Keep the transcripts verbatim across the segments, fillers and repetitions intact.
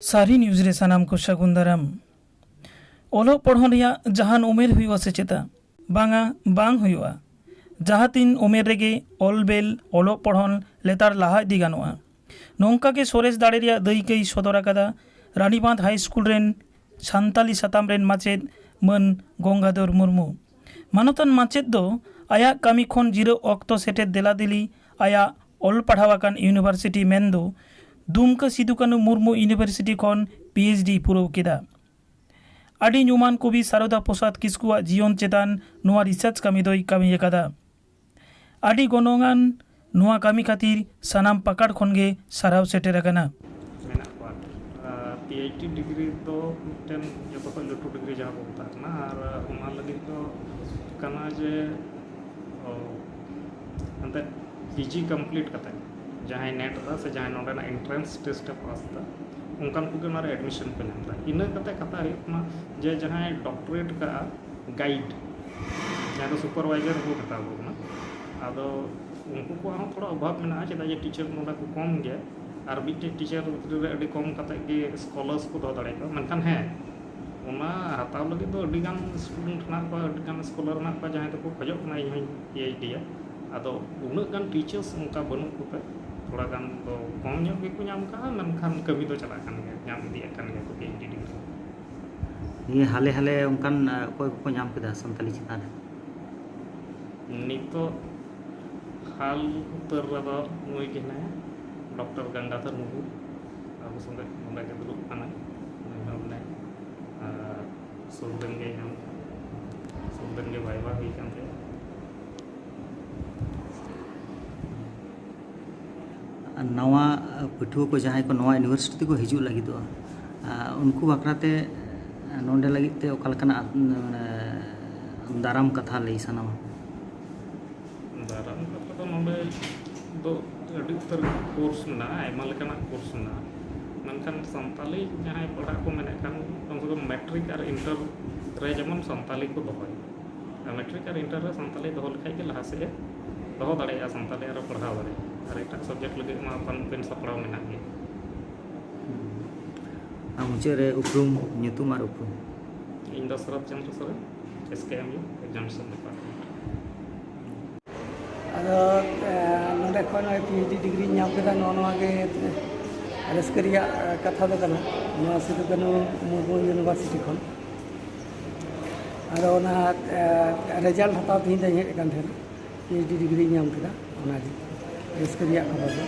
ᱥᱟᱹᱨᱤ ᱱᱤᱭᱩᱡᱽ ᱨᱮ ᱥᱟᱱᱟᱢ ᱠᱚ ᱥᱟᱹᱜᱩᱱ ᱫᱟᱨᱟᱢ᱾ ᱚᱞᱚᱜ ᱯᱚᱲᱦᱚᱱ ᱨᱮᱭᱟᱜ ᱡᱟᱦᱟᱱ ᱩᱢᱮᱨ ᱦᱩᱭᱩᱜᱼᱟ ᱥᱮ ᱪᱮᱛᱟ? ᱵᱟᱝᱟ, ᱵᱟᱝ ᱦᱩᱭᱩᱜᱼᱟ᱾ ᱡᱟᱦᱟᱸ ᱛᱤᱱ ᱩᱢᱮᱨ ᱨᱮᱜᱮ ᱚᱞ ᱵᱮᱞ, ᱚᱞᱚᱜ ᱯᱚᱲᱦᱚᱱ ᱞᱮᱛᱟᱲ ᱞᱟᱦᱟ ᱤᱫᱤ ᱜᱟᱱᱚᱜᱼᱟ᱾ ᱱᱚᱝᱠᱟ ᱜᱮ ᱥᱚᱨᱮᱥ ᱫᱟᱲᱮ ᱨᱮᱭᱟᱜ ᱫᱟᱹᱭᱠᱟᱹᱭ ᱥᱚᱫᱚᱨ ᱟᱠᱟᱫᱟ ᱨᱟᱱᱤᱵᱟᱸᱫᱷ ᱦᱟᱭ ᱥᱠᱩᱞ ᱨᱮᱱ ᱥᱟᱱᱛᱟᱞᱤ ᱥᱟᱛᱟᱢ ᱨᱮᱱ ᱢᱟᱪᱮᱫ ᱢᱟᱹᱱ ᱜᱚᱝᱜᱟᱫᱷᱚᱨ ᱢᱩᱨᱢᱩ᱾ ᱢᱟᱱᱚᱛᱟᱱ ᱢᱟᱪᱮᱫ ᱫᱚ ᱟᱭᱟᱜ ᱠᱟᱹᱢᱤ ᱠᱷᱚᱱ ᱡᱤᱨᱟᱹᱣ ᱚᱠᱛᱚ ᱥᱮᱴᱮᱨ ᱫᱮᱞᱟ ᱫᱮᱞᱤ ᱟᱭᱟᱜ ᱚᱞ ᱯᱟᱲᱦᱟᱣ ᱟᱠᱟᱱ ᱤᱭᱩᱱᱤᱵᱷᱟᱨᱥᱤᱴᱤ ᱢᱮᱱᱫᱚ ᱫᱩᱢᱠᱟᱹ ᱥᱤᱫᱩ ᱠᱟᱹᱱᱩ ᱢᱩᱨᱢᱩ ᱤᱭᱩᱱᱤᱵᱷᱟᱨᱥᱤᱴᱤ ᱠᱷᱚᱱ ᱯᱤ ᱮᱭᱤᱪ ᱰᱤ ᱯᱩᱨᱟᱹᱣ ᱠᱮᱫᱟ᱾ ᱟᱹᱰᱤ ᱧᱩᱢᱟᱱ ᱠᱚᱵᱤ ᱥᱟᱨᱚᱫᱟ ᱯᱨᱚᱥᱟᱫᱽ ᱠᱤᱥᱠᱩᱣᱟᱜ ᱡᱤᱭᱚᱱ ᱪᱮᱛᱟᱱ ᱱᱚᱣᱟ ᱨᱤᱥᱟᱨᱪ ᱠᱟᱹᱢᱤ ᱫᱚᱭ ᱠᱟᱹᱢᱤ ᱟᱠᱟᱫᱟ᱾ ᱟᱹᱰᱤ ᱜᱚᱱᱚᱝᱟᱱ ᱱᱚᱣᱟ ᱠᱟᱹᱢᱤ ᱠᱷᱟᱹᱛᱤᱨ ᱥᱟᱱᱟᱢ ᱯᱟᱠᱟᱲ ᱠᱷᱚᱱ ᱜᱮ ᱥᱟᱨᱦᱟᱣ ᱥᱮᱴᱮᱨ ᱟᱠᱟᱱᱟ᱾ ᱢᱮᱱᱟᱜ ᱠᱚᱣᱟ᱾ ᱯᱤ ᱮᱭᱤᱪ ᱰᱤ ᱰᱤᱜᱽᱨᱤ ᱫᱚ ᱢᱤᱫᱴᱮᱱ ᱡᱚᱛᱚ ᱠᱷᱚᱱ ᱞᱟᱹᱴᱩ ᱰᱤᱜᱽᱨᱤ ᱡᱟᱦᱟᱸ ᱠᱚ ᱢᱮᱛᱟᱜ ᱠᱟᱱᱟ, ᱟᱨ ᱚᱱᱟ ᱞᱟᱹᱜᱤᱫ ᱫᱚ ᱠᱟᱱᱟ ᱡᱮ, ᱚ, ᱮᱱᱛᱮᱫ ᱯᱤ ᱡᱤ ᱠᱚᱢᱯᱞᱤᱴ ᱠᱟᱛᱮ ᱡᱟᱦᱟᱸᱭ ᱱᱮᱴ ᱮᱫᱟ ᱥᱮ ᱡᱟᱦᱟᱸᱭ ᱱᱚᱰᱮᱱᱟᱜ ᱮᱱᱴᱨᱮᱱᱥ ᱴᱮᱥᱴ ᱮ ᱯᱟᱥ ᱮᱫᱟ, ᱚᱱᱠᱟᱱ ᱠᱚᱜᱮ ᱚᱱᱟᱨᱮ ᱮᱰᱢᱤᱥᱚᱱ ᱠᱚ ᱧᱟᱢ ᱮᱫᱟ᱾ ᱤᱱᱟᱹ ᱠᱟᱛᱮ ᱠᱟᱛᱷᱟ ᱦᱩᱭᱩᱜ ᱠᱟᱱᱟ ᱡᱮ ᱡᱟᱦᱟᱸᱭ ᱰᱚᱠᱴᱚᱨᱮᱴ ᱠᱟᱜᱼᱟ, ᱜᱟᱭᱤᱰ, ᱡᱟᱦᱟᱸ ᱫᱚ ᱥᱩᱯᱟᱨᱵᱷᱟᱭᱡᱟᱨ ᱦᱚᱸᱠᱚ ᱢᱮᱛᱟ ᱠᱚ ᱠᱟᱱᱟ, ᱟᱫᱚ ᱩᱱᱠᱩ ᱠᱚᱣᱟᱜ ᱦᱚᱸ ᱛᱷᱚᱲᱟ ᱚᱵᱷᱟᱵᱽ ᱢᱮᱱᱟᱜᱼᱟ, ᱪᱮᱫᱟᱜ ᱡᱮ ᱴᱤᱪᱟᱨ ᱱᱚᱰᱮ ᱠᱚ ᱠᱚᱢ ᱜᱮᱭᱟ, ᱟᱨ ᱢᱤᱫᱴᱮᱡ ᱴᱤᱪᱟᱨ ᱨᱮ ᱟᱹᱰᱤ ᱠᱚᱢ ᱠᱟᱛᱮ ᱜᱮ ᱥᱠᱚᱞᱟᱨᱥ ᱠᱚ ᱫᱚᱦᱚ ᱫᱟᱲᱮᱭᱟᱠᱚᱣᱟ᱾ ᱢᱮᱱᱠᱷᱟᱱ ᱦᱮᱸ, ᱚᱱᱟ ᱦᱟᱛᱟᱣ ᱞᱟᱹᱜᱤᱫ ᱫᱚ ᱟᱹᱰᱤ ᱜᱟᱱ ᱥᱴᱩᱰᱮᱱᱴ ᱦᱮᱱᱟᱜ ᱠᱚᱣᱟ, ᱟᱹᱰᱤ ᱜᱟᱱ ᱥᱠᱚᱞᱟᱨ ᱦᱮᱱᱟᱜ ᱠᱚᱣᱟ, ᱡᱟᱦᱟᱸᱭ ᱫᱚᱠᱚ ᱠᱷᱚᱡᱚᱜ ᱠᱟᱱᱟ ᱤᱧ ᱦᱚᱸᱧ ᱯᱤ ᱮᱭᱤᱪ ᱰᱤᱭᱟ᱾ ᱟᱫᱚ ᱩᱱᱟᱹᱜ ᱜᱟᱱ ᱴᱤᱪᱟᱨᱥ ᱚᱱᱠᱟ ᱵᱟᱹᱱᱩᱜ ᱠᱚᱛᱮ ᱛᱷᱚᱲᱟ ᱜᱟᱱ ᱫᱚ ᱠᱚᱢ ᱧᱚᱜ ᱜᱮᱠᱚ ᱧᱟᱢ ᱠᱟᱜᱼᱟ, ᱢᱮᱱᱠᱷᱟᱱ ᱠᱟᱹᱢᱤ ᱫᱚ ᱪᱟᱞᱟᱜ ᱠᱟᱱ ᱜᱮᱭᱟ, ᱧᱟᱢ ᱤᱫᱤᱭᱮᱫ ᱠᱟᱱ ᱜᱮᱭᱟ ᱠᱚ ᱯᱤ ᱮᱭᱤᱪ ᱰᱤ ᱰᱤᱜᱽᱨᱤ᱾ ᱱᱤᱭᱟᱹ ᱦᱟᱞᱮ ᱦᱟᱞᱮ ᱚᱱᱠᱟᱱ, ᱟᱸ, ᱚᱠᱚᱭ ᱠᱚᱠᱚ ᱧᱟᱢ ᱠᱮᱫᱟ ᱥᱟᱱᱛᱟᱞᱤ ᱪᱮᱛᱟᱱ ᱨᱮ? ᱱᱤᱛᱚᱜ ᱦᱟᱞ ᱩᱛᱟᱹᱨ ᱨᱮᱫᱚ ᱱᱩᱭ ᱜᱮ ᱦᱮᱱᱟᱭᱟ, ᱰᱚᱠᱴᱚᱨ ᱜᱟᱝᱜᱟᱫᱷᱚᱨ ᱢᱩᱨᱢᱩ, ᱟᱵᱚ ᱥᱚᱸᱜᱮ ᱱᱚᱰᱮ ᱜᱮ ᱫᱩᱲᱩᱵ ᱠᱟᱱᱟᱭ᱾ ᱱᱩᱭ ᱦᱚᱸ ᱢᱮᱱᱟᱭᱟ, ᱟᱨ ᱥᱩᱨ ᱨᱮᱱ ᱜᱮ ᱧᱟᱢ, ᱥᱩᱨ ᱨᱮᱱ ᱜᱮ ᱵᱷᱟᱭᱵᱟ ᱦᱩᱭ ᱠᱟᱱ ᱛᱟᱭᱟ᱾ ᱟᱨ ᱱᱟᱣᱟ ᱯᱟᱹᱴᱷᱩᱣᱟᱹ ᱠᱚ ᱡᱟᱦᱟᱸᱭ ᱠᱚ ᱱᱚᱣᱟ ᱤᱭᱩᱱᱤᱵᱷᱟᱨᱥᱤᱴᱤ ᱛᱮᱠᱚ ᱦᱤᱡᱩᱜ ᱞᱟᱹᱜᱤᱫᱚᱜᱼᱟ, ᱟᱨ ᱩᱱᱠᱩ ᱵᱟᱠᱷᱨᱟ ᱛᱮ ᱱᱚᱰᱮ ᱞᱟᱹᱜᱤᱫ ᱛᱮ ᱚᱠᱟ ᱞᱮᱠᱟᱱᱟᱜ, ᱢᱟᱱᱮ, ᱫᱟᱨᱟᱢ ᱠᱟᱛᱷᱟ ᱞᱟᱹᱭ ᱥᱟᱱᱟᱣᱟ? ᱫᱟᱨᱟᱢ ᱠᱟᱛᱷᱟ ᱫᱚ ᱱᱚᱰᱮ ᱫᱚ ᱟᱹᱰᱤ ᱩᱛᱟᱹᱨ ᱠᱳᱨᱥ ᱢᱮᱱᱟᱜᱼᱟ, ᱟᱭᱢᱟ ᱞᱮᱠᱟᱱᱟᱜ ᱠᱳᱨᱥ ᱢᱮᱱᱟᱜᱼᱟ, ᱢᱮᱱᱠᱷᱟᱱ ᱥᱟᱱᱛᱟᱞᱤ ᱡᱟᱦᱟᱸᱭ ᱯᱟᱲᱦᱟᱜ ᱠᱚ ᱢᱮᱱᱮᱫ ᱠᱷᱟᱱ ᱠᱚᱢ ᱥᱮ ᱠᱚᱢ ᱢᱮᱴᱨᱤᱠ ᱟᱨ ᱤᱱᱴᱟᱨ ᱨᱮ ᱡᱮᱢᱚᱱ ᱥᱟᱱᱛᱟᱞᱤ ᱠᱚ ᱫᱚᱦᱚᱭ᱾ ᱟᱨ ᱢᱮᱴᱨᱤᱠ ᱟᱨ ᱤᱱᱴᱟᱨ ᱨᱮ ᱥᱟᱱᱛᱟᱞᱤ ᱫᱚᱦᱚ ᱞᱮᱠᱷᱟᱡ ᱜᱮ ᱞᱟᱦᱟ ᱥᱮᱫ ᱮ ᱫᱚᱦᱚ ᱫᱟᱲᱮᱭᱟᱜᱼᱟ, ᱥᱟᱱᱛᱟᱞᱤ ᱟᱨᱚ ᱯᱟᱲᱦᱟᱣ ᱫᱟᱲᱮᱭᱟᱜᱼᱟ᱾ ᱟᱨ ᱮᱴᱟᱜ ᱥᱟᱵᱡᱮᱠᱴ ᱞᱟᱹᱜᱤᱫ ᱢᱟ ᱟᱯᱟᱱ ᱟᱹᱯᱤᱱ ᱥᱟᱯᱲᱟᱣ ᱢᱮᱱᱟᱜ ᱜᱮ᱾ ᱟᱨ ᱢᱩᱪᱟᱹᱫ ᱨᱮ ᱩᱯᱨᱩᱢ, ᱧᱩᱛᱩᱢ ᱟᱨ ᱩᱯᱨᱩᱢ᱾ ᱤᱧ ᱫᱚ ᱥᱚᱨᱚᱛ ᱪᱚᱱᱫᱨᱚ ᱥᱚᱨᱮᱱ, ᱮᱥ ᱠᱮ ᱮᱢ ᱤᱭᱩ, ᱮᱠᱡᱟᱢᱤᱱᱮᱥᱚᱱ ᱰᱤᱯᱟᱨᱴᱢᱮᱱᱴ᱾ ᱟᱫᱚ ᱮ, ᱱᱚᱰᱮ ᱠᱷᱚᱱ ᱱᱚᱜᱼᱚᱭ ᱯᱤ ᱮᱭᱤᱪ ᱰᱤ ᱰᱤᱜᱽᱨᱤᱧ ᱧᱟᱢ ᱠᱮᱫᱟ᱾ ᱱᱚᱜᱼᱚ ᱱᱚᱣᱟ ᱜᱮ ᱨᱟᱹᱥᱠᱟᱹ ᱨᱮᱭᱟᱜ ᱮ, ᱠᱟᱛᱷᱟ ᱫᱚ ᱠᱟᱱᱟ, ᱱᱚᱣᱟ ᱥᱤᱫᱩ ᱠᱟᱹᱱᱦᱩ ᱢᱩᱨᱢᱩ ᱤᱭᱩᱱᱤᱵᱷᱟᱨᱥᱤᱴᱤ ᱠᱷᱚᱱ᱾ ᱟᱫᱚ ᱚᱱᱟ ᱮ, ᱨᱮᱡᱟᱞᱴ ᱦᱟᱛᱟᱣ ᱛᱮᱦᱮᱧ ᱫᱚᱧ ᱦᱮᱡ ᱟᱠᱟᱱ ᱛᱟᱦᱮᱱᱟ, ᱯᱤ ᱮᱭᱤᱪ ᱰᱤ ᱰᱤᱜᱽᱨᱤᱧ ᱧᱟᱢ ᱠᱮᱫᱟ᱾ ᱚᱱᱟᱜᱮ ᱨᱟᱹᱥᱠᱟᱹ ᱨᱮᱭᱟᱜ ᱠᱷᱚᱵᱚᱨ ᱫᱚ᱾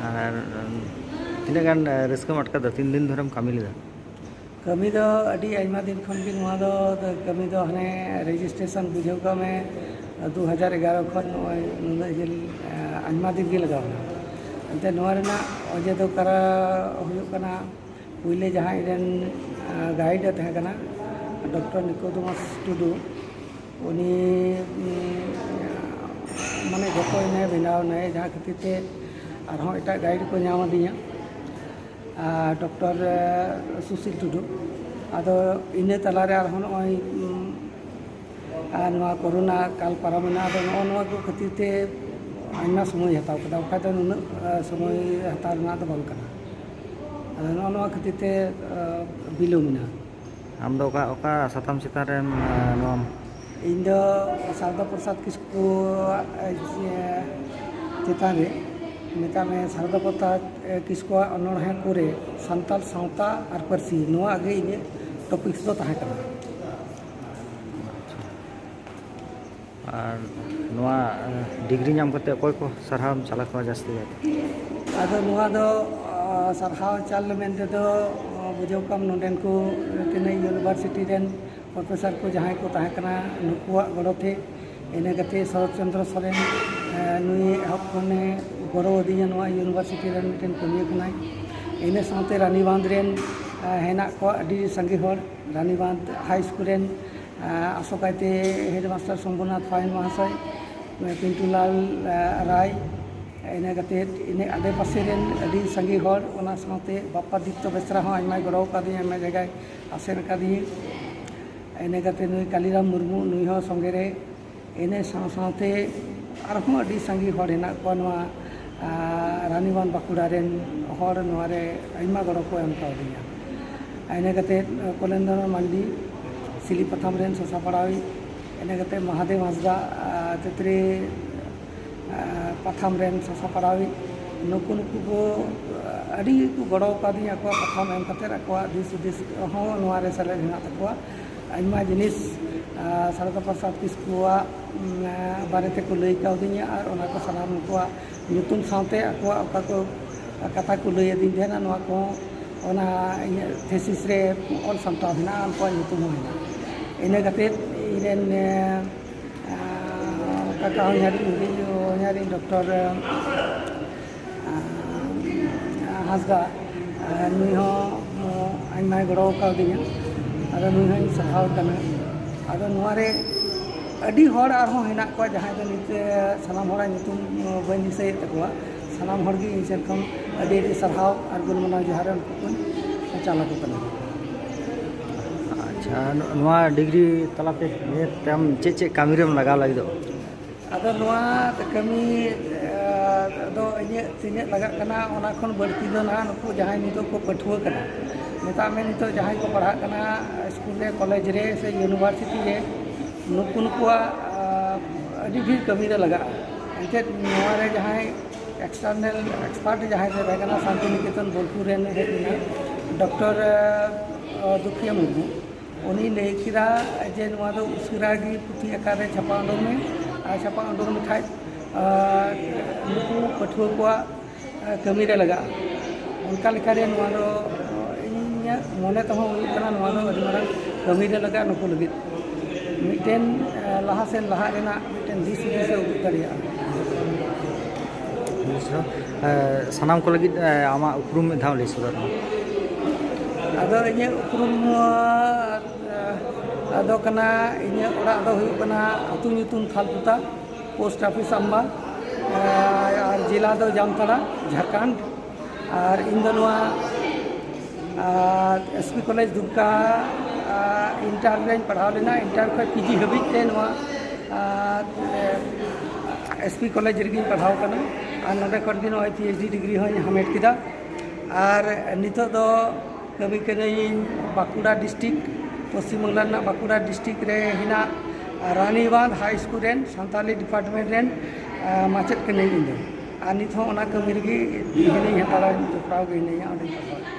ᱟᱨ ᱛᱤᱱᱟᱹᱜ ᱜᱟᱱ ᱨᱟᱹᱥᱠᱟᱹᱢ ᱟᱴᱠᱟᱨ ᱫᱟ? ᱛᱤᱱ ᱫᱤᱱ ᱫᱷᱚᱨᱮᱢ ᱠᱟᱹᱢᱤ ᱞᱮᱫᱟ? ᱠᱟᱹᱢᱤ ᱫᱚ ᱟᱹᱰᱤ ᱟᱭᱢᱟ ᱫᱤᱱ ᱠᱷᱚᱱ ᱜᱮ, ᱱᱚᱣᱟ ᱫᱚ ᱠᱟᱹᱢᱤ ᱫᱚ ᱦᱟᱱᱮ ᱨᱮᱡᱤᱥᱴᱨᱮᱥᱚᱱ, ᱵᱩᱡᱷᱟᱹᱣ ᱠᱟᱜ ᱢᱮ, ᱫᱩ ᱦᱟᱡᱟᱨ ᱮᱜᱟᱨᱚ ᱠᱷᱚᱱ ᱱᱚᱜᱼᱚᱭ ᱱᱩᱱᱟᱹᱜ ᱡᱷᱟᱹᱞ, ᱮ, ᱟᱭᱢᱟ ᱫᱤᱱ ᱜᱮ ᱞᱟᱜᱟᱣ ᱮᱱᱟ᱾ ᱮᱱᱛᱮ ᱱᱚᱣᱟ ᱨᱮᱱᱟᱜ ᱚᱡᱮ ᱫᱚ ᱠᱟᱨᱟ ᱦᱩᱭᱩᱜ ᱠᱟᱱᱟ, ᱯᱩᱭᱞᱩ ᱡᱟᱦᱟᱸᱭ ᱤᱧ ᱨᱮᱱ, ᱮ, ᱜᱟᱭᱤᱰ ᱮ ᱛᱟᱦᱮᱸ ᱠᱟᱱᱟ, ᱰᱚᱠᱴᱚᱨ ᱱᱤᱠᱳᱫᱤᱢᱚᱥ ᱴᱩᱰᱩ, ᱩᱱᱤ, ᱩᱢ, ᱢᱟᱱᱮ ᱡᱚᱛᱚ ᱮᱱᱮ ᱵᱮᱱᱟᱣ ᱮᱱᱟᱭ, ᱡᱟᱦᱟᱸ ᱠᱷᱟᱹᱛᱤᱨ ᱛᱮ ᱟᱨᱦᱚᱸ ᱮᱴᱟᱜ ᱜᱟᱭᱤᱰ ᱠᱚ ᱧᱟᱢ ᱟᱹᱫᱤᱧᱟ, ᱟᱨ ᱰᱚᱠᱴᱚᱨ, ᱮ, ᱥᱩᱥᱤᱞ ᱴᱩᱰᱩ᱾ ᱟᱫᱚ ᱤᱱᱟᱹ ᱛᱟᱞᱟᱨᱮ ᱟᱨᱦᱚᱸ ᱱᱚᱜᱼᱚᱭ, ᱩᱢ, ᱟᱨ ᱱᱚᱣᱟ ᱠᱳᱨᱳᱱᱟ ᱠᱟᱞ ᱯᱟᱨᱚᱢᱮᱱᱟ᱾ ᱟᱫᱚ ᱱᱚᱜᱼᱚ ᱱᱚᱣᱟ ᱠᱚ ᱠᱷᱟᱹᱛᱤᱨ ᱛᱮ ᱟᱭᱢᱟ ᱥᱚᱢᱚᱭ ᱦᱟᱛᱟᱣ ᱠᱮᱫᱟ, ᱵᱟᱠᱷᱟᱡ ᱫᱚ ᱱᱩᱱᱟᱹᱜ, ᱮ, ᱥᱚᱢᱚᱭ ᱦᱟᱛᱟᱣ ᱨᱮᱱᱟᱜ ᱫᱚ ᱵᱟᱝ ᱠᱟᱱᱟ᱾ ᱟᱫᱚ ᱱᱚᱜᱼᱚ ᱱᱚᱣᱟ ᱠᱷᱟᱹᱛᱤᱨ ᱛᱮ, ᱮ, ᱵᱤᱞᱚᱢ ᱮᱱᱟ᱾ ᱟᱢ ᱫᱚ ᱚᱠᱟ, ᱚᱠᱟ ᱥᱟᱛᱟᱢ ᱪᱮᱛᱟᱱ ᱨᱮᱢ, ᱮ, ᱱᱚᱣᱟᱢ? ᱤᱧ ᱫᱚ ᱥᱟᱨᱚᱫᱟ ᱯᱨᱚᱥᱟᱫᱽ ᱠᱤᱥᱠᱩ, ᱮ, ᱪᱮᱛᱟᱱ ᱨᱮ, ᱢᱮᱛᱟᱜ ᱢᱮ, ᱥᱟᱨᱚᱫᱟ ᱯᱨᱚᱥᱟᱫᱽ, ᱮ, ᱠᱤᱥᱠᱩᱣᱟᱜ ᱚᱱᱚᱬᱦᱮ ᱠᱚᱨᱮ ᱥᱟᱱᱛᱟᱲ ᱥᱟᱶᱛᱟ ᱟᱨ ᱯᱟᱹᱨᱥᱤ, ᱱᱚᱣᱟ ᱜᱮ ᱤᱧᱟᱹᱜ ᱴᱚᱯᱤᱠᱥ ᱫᱚ ᱛᱟᱦᱮᱸ ᱠᱟᱱᱟ᱾ ᱟᱨ ᱱᱚᱣᱟ, ᱮ, ᱰᱤᱜᱽᱨᱤ ᱧᱟᱢ ᱠᱟᱛᱮ ᱚᱠᱚᱭ ᱠᱚ ᱥᱟᱨᱦᱟᱣ ᱮᱢ ᱪᱟᱞ ᱟᱠᱚᱣᱟ ᱡᱟᱹᱥᱛᱤ ᱠᱟᱭᱛᱮ? ᱟᱫᱚ ᱱᱚᱣᱟ ᱫᱚ, ᱟ, ᱥᱟᱨᱦᱟᱣ ᱪᱟᱞ ᱢᱮᱱ ᱛᱮᱫᱚ, ᱟ, ᱵᱩᱡᱷᱟᱹᱣ ᱠᱟᱢ, ᱱᱚᱰᱮᱱ ᱠᱚ ᱛᱤᱱᱟᱹᱜ ᱤᱭᱩᱱᱤᱵᱷᱟᱨᱥᱤᱴᱤ ᱨᱮᱱ ᱯᱨᱚᱯᱷᱮᱥᱚᱨ ᱠᱚ ᱡᱟᱦᱟᱸᱭ ᱠᱚ ᱛᱟᱦᱮᱸ ᱠᱟᱱᱟ, ᱱᱩᱠᱩᱣᱟᱜ ᱜᱚᱲᱚ ᱛᱮ᱾ ᱤᱱᱟᱹ ᱠᱟᱛᱮ ᱥᱚᱨᱚᱛ ᱪᱚᱱᱫᱨᱚ ᱥᱚᱨᱮᱱ, ᱮ, ᱱᱩᱭ ᱮᱦᱚᱵ ᱠᱷᱚᱱᱮ ᱜᱚᱲᱚ ᱟᱹᱫᱤᱧᱟ, ᱱᱚᱣᱟ ᱤᱭᱩᱱᱤᱵᱷᱟᱨᱥᱤᱴᱤ ᱨᱮᱱ ᱢᱤᱫᱴᱮᱱ ᱠᱟᱹᱢᱤᱭᱟᱹ ᱠᱟᱱᱟᱭ᱾ ᱤᱱᱟᱹ ᱥᱟᱶᱛᱮ ᱨᱟᱱᱤᱵᱟᱸᱫᱷ ᱨᱮᱱ, ᱮ, ᱦᱮᱱᱟᱜ ᱠᱚᱣᱟ ᱟᱹᱰᱤ ᱥᱟᱸᱜᱮ ᱦᱚᱲ, ᱨᱟᱱᱤᱵᱟᱸᱫᱷ ᱦᱟᱭ ᱥᱠᱩᱞ ᱨᱮᱱ, ᱮ, ᱟᱥᱚᱠᱟᱭᱛᱮ ᱦᱮᱰᱢᱟᱥᱴᱟᱨ ᱥᱚᱢᱵᱷᱩᱱᱟᱛᱷ ᱯᱟᱭᱮᱱ ᱢᱚᱦᱟᱥᱚᱭ, ᱯᱤᱱᱴᱩᱞᱟᱞ, ᱮ, ᱨᱟᱭ, ᱤᱱᱟᱹ ᱠᱟᱛᱮ ᱤᱱᱟᱹ ᱟᱰᱮ ᱯᱟᱥᱮ ᱨᱮᱱ ᱟᱹᱰᱤ ᱥᱟᱸᱜᱮ ᱦᱚᱲ, ᱚᱱᱟ ᱥᱟᱶᱛᱮ ᱵᱟᱯᱟᱫᱤᱛᱛᱚ ᱵᱮᱥᱨᱟ ᱦᱚᱸ ᱟᱭᱢᱟᱭ ᱜᱚᱲᱚ ᱟᱠᱟᱫᱤᱧᱟ, ᱟᱭᱢᱟ ᱡᱟᱭᱜᱟᱭ ᱟᱥᱮᱱ ᱟᱠᱟᱫᱤᱧᱟ᱾ ᱤᱱᱟᱹ ᱠᱟᱛᱮ ᱱᱩᱭ ᱠᱟᱞᱤᱨᱟᱢ ᱢᱩᱨᱢᱩ, ᱱᱩᱭ ᱦᱚᱸ ᱥᱚᱸᱜᱮ ᱨᱮ᱾ ᱤᱱᱟᱹ ᱥᱟᱶ ᱥᱟᱶᱛᱮ ᱟᱨᱦᱚᱸ ᱟᱹᱰᱤ ᱥᱟᱸᱜᱮ ᱦᱚᱲ ᱦᱮᱱᱟᱜ ᱠᱚᱣᱟ ᱱᱚᱣᱟ, ᱟ, ᱨᱟᱱᱤᱵᱟᱸᱫᱷ ᱵᱟᱸᱠᱩᱲᱟ ᱨᱮᱱ ᱦᱚᱲ ᱱᱚᱣᱟ ᱨᱮ ᱟᱭᱢᱟ ᱜᱚᱲᱚ ᱠᱚ ᱮᱢ ᱠᱟᱣᱫᱤᱧᱟ᱾ ᱤᱱᱟᱹ ᱠᱟᱛᱮ ᱠᱚᱞᱮᱱᱫᱨᱚ ᱢᱟᱱᱰᱤ, ᱥᱤᱞᱤ ᱯᱟᱛᱷᱟᱢ ᱨᱮᱱ ᱥᱟᱥᱟᱯᱟᱲᱟᱣᱤᱡ, ᱤᱱᱟᱹ ᱠᱟᱛᱮ ᱢᱟᱦᱟᱫᱮᱵ ᱦᱟᱸᱥᱫᱟ, ᱟᱨ ᱛᱤᱛᱨᱤ, ᱟᱨ ᱯᱟᱛᱷᱟᱢ ᱨᱮᱱ ᱥᱟᱥᱟᱯᱟᱲᱟᱣᱤᱡ, ᱱᱩᱠᱩ, ᱱᱩᱠᱩ ᱠᱚ ᱟᱹᱰᱤ ᱠᱚ ᱜᱚᱲᱚ ᱟᱠᱟᱫᱤᱧᱟ ᱟᱠᱚᱣᱟᱜ ᱯᱟᱛᱷᱟᱢ ᱮᱢ ᱠᱟᱛᱮ, ᱟᱠᱚᱣᱟᱜ ᱫᱤᱥ ᱦᱩᱫᱤᱥ ᱦᱚᱸ ᱱᱚᱣᱟ ᱨᱮ ᱥᱮᱞᱮᱫ ᱦᱮᱱᱟᱜ ᱛᱟᱠᱚᱣᱟ᱾ ᱟᱭᱢᱟ ᱡᱤᱱᱤᱥ, ᱟᱨ ᱥᱟᱨᱚᱫᱟ ᱯᱨᱚᱥᱟᱫᱽ ᱠᱤᱥᱠᱩᱣᱟᱜ, ᱩᱢ, ᱵᱟᱨᱮ ᱛᱮᱠᱚ ᱞᱟᱹᱭ ᱠᱟᱣᱫᱤᱧᱟ, ᱟᱨ ᱚᱱᱟ ᱠᱚ ᱥᱟᱱᱟᱢ ᱠᱚᱣᱟᱜ ᱧᱩᱛᱩᱢ ᱥᱟᱶᱛᱮ ᱟᱠᱚᱣᱟᱜ ᱚᱠᱟ ᱠᱚ ᱠᱟᱛᱷᱟ ᱠᱚ ᱞᱟᱹᱭ ᱟᱹᱫᱤᱧ ᱛᱟᱦᱮᱱᱟ, ᱱᱚᱣᱟ ᱠᱚᱦᱚᱸ ᱚᱱᱟ ᱤᱧᱟᱹᱜ ᱛᱷᱤᱥᱤᱥ ᱨᱮ ᱚᱞ ᱥᱟᱢᱴᱟᱣ ᱦᱮᱱᱟᱜᱼᱟ, ᱩᱱᱠᱩᱣᱟᱜ ᱧᱩᱛᱩᱢ ᱦᱚᱸ ᱦᱮᱱᱟᱜᱼᱟ᱾ ᱤᱱᱟᱹ ᱠᱟᱛᱮᱫ ᱤᱧ ᱨᱮᱱ, ᱮᱸ, ᱟᱸ, ᱠᱟᱠᱟ ᱦᱚᱧᱦᱟᱨᱤᱧ, ᱦᱩᱰᱤᱧ ᱦᱚᱧᱦᱟᱨᱤᱧ ᱰᱚᱠᱴᱚᱨ, ᱟᱸ, ᱦᱟᱸᱥᱫᱟ, ᱟᱨ ᱱᱩᱭ ᱦᱚᱸ ᱟᱭᱢᱟᱭ ᱜᱚᱲᱚ ᱠᱟᱣᱫᱤᱧᱟ᱾ ᱟᱫᱚ ᱱᱩᱭ ᱦᱚᱸᱧ ᱥᱟᱨᱦᱟᱣ ᱠᱟᱱᱟ᱾ ᱟᱫᱚ ᱱᱚᱣᱟ ᱨᱮ ᱟᱹᱰᱤ ᱦᱚᱲ ᱟᱨᱦᱚᱸ ᱦᱮᱱᱟᱜ ᱠᱚᱣᱟ, ᱡᱟᱦᱟᱸᱭ ᱫᱚ ᱱᱤᱛ ᱥᱟᱱᱟᱢ ᱦᱚᱲᱟᱜ ᱧᱩᱛᱩᱢ ᱵᱟᱹᱧ ᱫᱤᱥᱟᱹᱭᱮᱫ ᱛᱟᱠᱚᱣᱟ᱾ ᱥᱟᱱᱟᱢ ᱦᱚᱲ ᱜᱮ ᱤᱧ ᱥᱮᱱ ᱠᱷᱚᱱ ᱟᱹᱰᱤ ᱟᱹᱰᱤ ᱥᱟᱨᱦᱟᱣ ᱟᱨ ᱜᱩᱱ ᱢᱟᱱᱟᱣ ᱡᱚᱦᱟᱨ ᱩᱱᱠᱩ ᱠᱚᱧ ᱪᱟᱞ ᱟᱠᱚ ᱠᱟᱱᱟ᱾ ᱟᱪᱪᱷᱟ, ᱱᱚ- ᱱᱚᱣᱟ ᱰᱤᱜᱽᱨᱤ ᱛᱟᱞᱟᱛᱮ ᱱᱤᱭᱟᱹ ᱛᱟᱭᱚᱢ ᱪᱮᱫ ᱪᱮᱫ ᱠᱟᱹᱢᱤ ᱨᱮᱢ ᱞᱟᱜᱟᱣ ᱞᱟᱹᱜᱤᱫᱚᱜ? ᱟᱫᱚ ᱱᱚᱣᱟ ᱠᱟᱹᱢᱤ, ᱟᱸ, ᱫᱚ ᱤᱧᱟᱹᱜ ᱛᱤᱱᱟᱹᱜ ᱞᱟᱜᱟᱜ ᱠᱟᱱᱟ, ᱚᱱᱟ ᱠᱷᱚᱱ ᱵᱟᱹᱲᱛᱤ ᱫᱚ ᱱᱟᱦᱟᱜ ᱱᱩᱠᱩ ᱡᱟᱦᱟᱸᱭ ᱱᱤᱛᱚᱜ ᱠᱚ ᱯᱟᱹᱴᱷᱩᱣᱟᱹ ᱠᱟᱱᱟ, ᱢᱮᱛᱟᱜ ᱢᱮ ᱱᱤᱛᱚᱜ ᱡᱟᱦᱟᱸᱭ ᱠᱚ ᱯᱟᱲᱦᱟᱜ ᱠᱟᱱᱟ ᱥᱠᱩᱞ ᱨᱮ, ᱠᱚᱞᱮᱡᱽ ᱨᱮ ᱥᱮ ᱤᱭᱩᱱᱤᱵᱷᱟᱨᱥᱤᱴᱤ ᱨᱮ, ᱱᱩᱠᱩ ᱱᱩᱠᱩᱣᱟᱜ, ᱟᱸ, ᱟᱹᱰᱤ ᱰᱷᱮᱨ ᱠᱟᱹᱢᱤ ᱨᱮ ᱞᱟᱜᱟᱜᱼᱟ᱾ ᱮᱱᱛᱮᱫ ᱱᱚᱣᱟ ᱨᱮ ᱡᱟᱦᱟᱸᱭ ᱮᱠᱥᱴᱟᱨᱱᱟᱞ ᱮᱠᱥᱯᱟᱨᱴ ᱡᱟᱦᱟᱸᱭ ᱠᱚ ᱛᱟᱦᱮᱸ ᱠᱟᱱᱟ, ᱥᱟᱱᱛᱤᱱᱤᱠᱮᱛᱚᱱ ᱵᱳᱞᱯᱩᱨ ᱨᱮᱱ ᱦᱮᱡ ᱞᱮᱱᱟ ᱰᱚᱠᱴᱚᱨ, ᱟᱸ, ᱫᱩᱠᱷᱤᱭᱟᱹ ᱢᱩᱨᱢᱩ, ᱩᱱᱤ ᱞᱟᱹᱭ ᱠᱮᱫᱟ ᱡᱮ ᱱᱚᱣᱟ ᱫᱚ ᱩᱥᱟᱹᱨᱟ ᱜᱮ ᱯᱩᱛᱷᱤ ᱟᱠᱟᱨ ᱨᱮ ᱪᱷᱟᱯᱟ ᱩᱰᱩᱝ ᱢᱮ, ᱟᱨ ᱪᱷᱟᱯᱟ ᱩᱰᱩᱝ ᱞᱮᱠᱷᱟᱡ, ᱟᱨ ᱱᱩᱠᱩ ᱯᱟᱹᱴᱷᱩᱣᱟᱹ ᱠᱚᱣᱟᱜ, ᱟᱨ ᱠᱟᱹᱢᱤ ᱨᱮ ᱞᱟᱜᱟᱜᱼᱟ᱾ ᱚᱱᱠᱟ ᱞᱮᱠᱟᱨᱮ ᱱᱚᱣᱟ ᱫᱚ ᱤᱧᱟᱹᱜ ᱢᱚᱱᱮ ᱛᱮᱦᱚᱸ ᱦᱩᱭᱩᱜ ᱠᱟᱱᱟ, ᱱᱚᱣᱟ ᱫᱚ ᱟᱹᱰᱤ ᱢᱟᱨᱟᱝ ᱠᱟᱹᱢᱤ ᱨᱮ ᱞᱟᱜᱟᱜᱼᱟ ᱱᱩᱠᱩ ᱞᱟᱹᱜᱤᱫ᱾ ᱢᱤᱫᱴᱮᱱ, ᱟᱨ ᱞᱟᱦᱟ ᱥᱮᱱ ᱞᱟᱦᱟᱜ ᱨᱮᱱᱟᱜ ᱢᱤᱫᱴᱮᱱ ᱫᱤᱥ ᱦᱩᱫᱤᱥ ᱮ ᱩᱫᱩᱜ ᱫᱟᱲᱮᱭᱟᱜᱼᱟ᱾ ᱵᱩᱡᱷᱟᱹᱣ᱾ ᱮ, ᱥᱟᱱᱟᱢ ᱠᱚ ᱞᱟᱹᱜᱤᱫ, ᱮ, ᱟᱢᱟᱜ ᱩᱯᱨᱩᱢ ᱢᱤᱫ ᱫᱷᱟᱣ ᱞᱟᱹᱭ ᱥᱚᱫᱚᱨ ᱢᱮ᱾ ᱟᱫᱚ ᱤᱧᱟᱹᱜ ᱩᱯᱨᱩᱢ, ᱟᱨ, ᱟᱫᱚ ᱠᱟᱱᱟ, ᱤᱧᱟᱹᱜ ᱚᱲᱟᱜ ᱫᱚ ᱦᱩᱭᱩᱜ ᱠᱟᱱᱟ ᱟᱹᱛᱩ ᱧᱩᱛᱩᱢ ᱛᱷᱟᱞᱯᱩᱛᱟ, ᱯᱳᱥᱴ ᱚᱯᱷᱤᱥ ᱟᱢᱵᱟ, ᱟᱨ, ᱟᱨ ᱡᱮᱞᱟ ᱫᱚ ᱡᱟᱢᱛᱟᱲᱟ, ᱡᱷᱟᱲᱠᱷᱚᱸᱰ᱾ ᱟᱨ ᱤᱧ ᱫᱚ ᱱᱚᱣᱟ, ᱟᱨ, ᱮᱥ ᱯᱤ ᱠᱚᱞᱮᱡᱽ ᱫᱩᱢᱠᱟ, ᱟᱨ, ᱤᱱᱴᱟᱨ ᱨᱮᱧ ᱯᱟᱲᱦᱟᱣ ᱞᱮᱱᱟ᱾ ᱤᱱᱴᱟᱨ ᱠᱷᱚᱱ ᱯᱤ ᱡᱤ ᱦᱟᱹᱵᱤᱡ ᱛᱮ ᱱᱚᱣᱟ, ᱟᱨ, ᱮᱥ ᱯᱤ ᱠᱚᱞᱮᱡᱽ ᱨᱮᱜᱮᱧ ᱯᱟᱲᱦᱟᱣ ᱠᱟᱱᱟ᱾ ᱟᱨ ᱱᱚᱰᱮ ᱠᱷᱚᱱ ᱜᱮ ᱱᱚᱜᱼᱚᱭ ᱯᱤ ᱮᱭᱤᱪ ᱰᱤ ᱰᱤᱜᱽᱨᱤ ᱦᱚᱸᱧ ᱦᱟᱢᱮᱴ ᱠᱮᱫᱟ᱾ ᱟᱨ ᱱᱤᱛᱚᱜ ᱫᱚ ᱠᱟᱹᱢᱤ ᱠᱟᱹᱱᱟᱹᱧ ᱵᱟᱸᱠᱩᱲᱟ ᱰᱤᱥᱴᱨᱤᱠᱴ, ᱯᱚᱥᱪᱤᱢ ᱵᱟᱝᱞᱟ ᱨᱮᱱᱟᱜ ᱵᱟᱸᱠᱩᱲᱟ ᱰᱤᱥᱴᱨᱤᱠᱴ ᱨᱮ ᱦᱮᱱᱟᱜ ᱨᱟᱱᱤᱵᱟᱸᱫᱷ ᱦᱟᱭ ᱥᱠᱩᱞ ᱨᱮᱱ ᱥᱟᱱᱛᱟᱞᱤ ᱰᱤᱯᱟᱨᱴᱢᱮᱱᱴ ᱨᱮᱱ ᱟᱨ ᱢᱟᱪᱮᱫ ᱠᱟᱹᱱᱟᱹᱧ ᱤᱧ ᱫᱚ᱾ ᱟᱨ ᱱᱤᱛ ᱦᱚᱸ ᱚᱱᱟ ᱠᱟᱹᱢᱤ ᱨᱮᱜᱮ ᱦᱤᱱᱟᱹᱧ ᱦᱟᱛᱟᱲᱟ, ᱡᱚᱯᱲᱟᱣ ᱜᱮ ᱦᱤᱱᱟᱹᱧᱟ, ᱚᱸᱰᱮᱧ ᱯᱟᱲᱦᱟᱣ᱾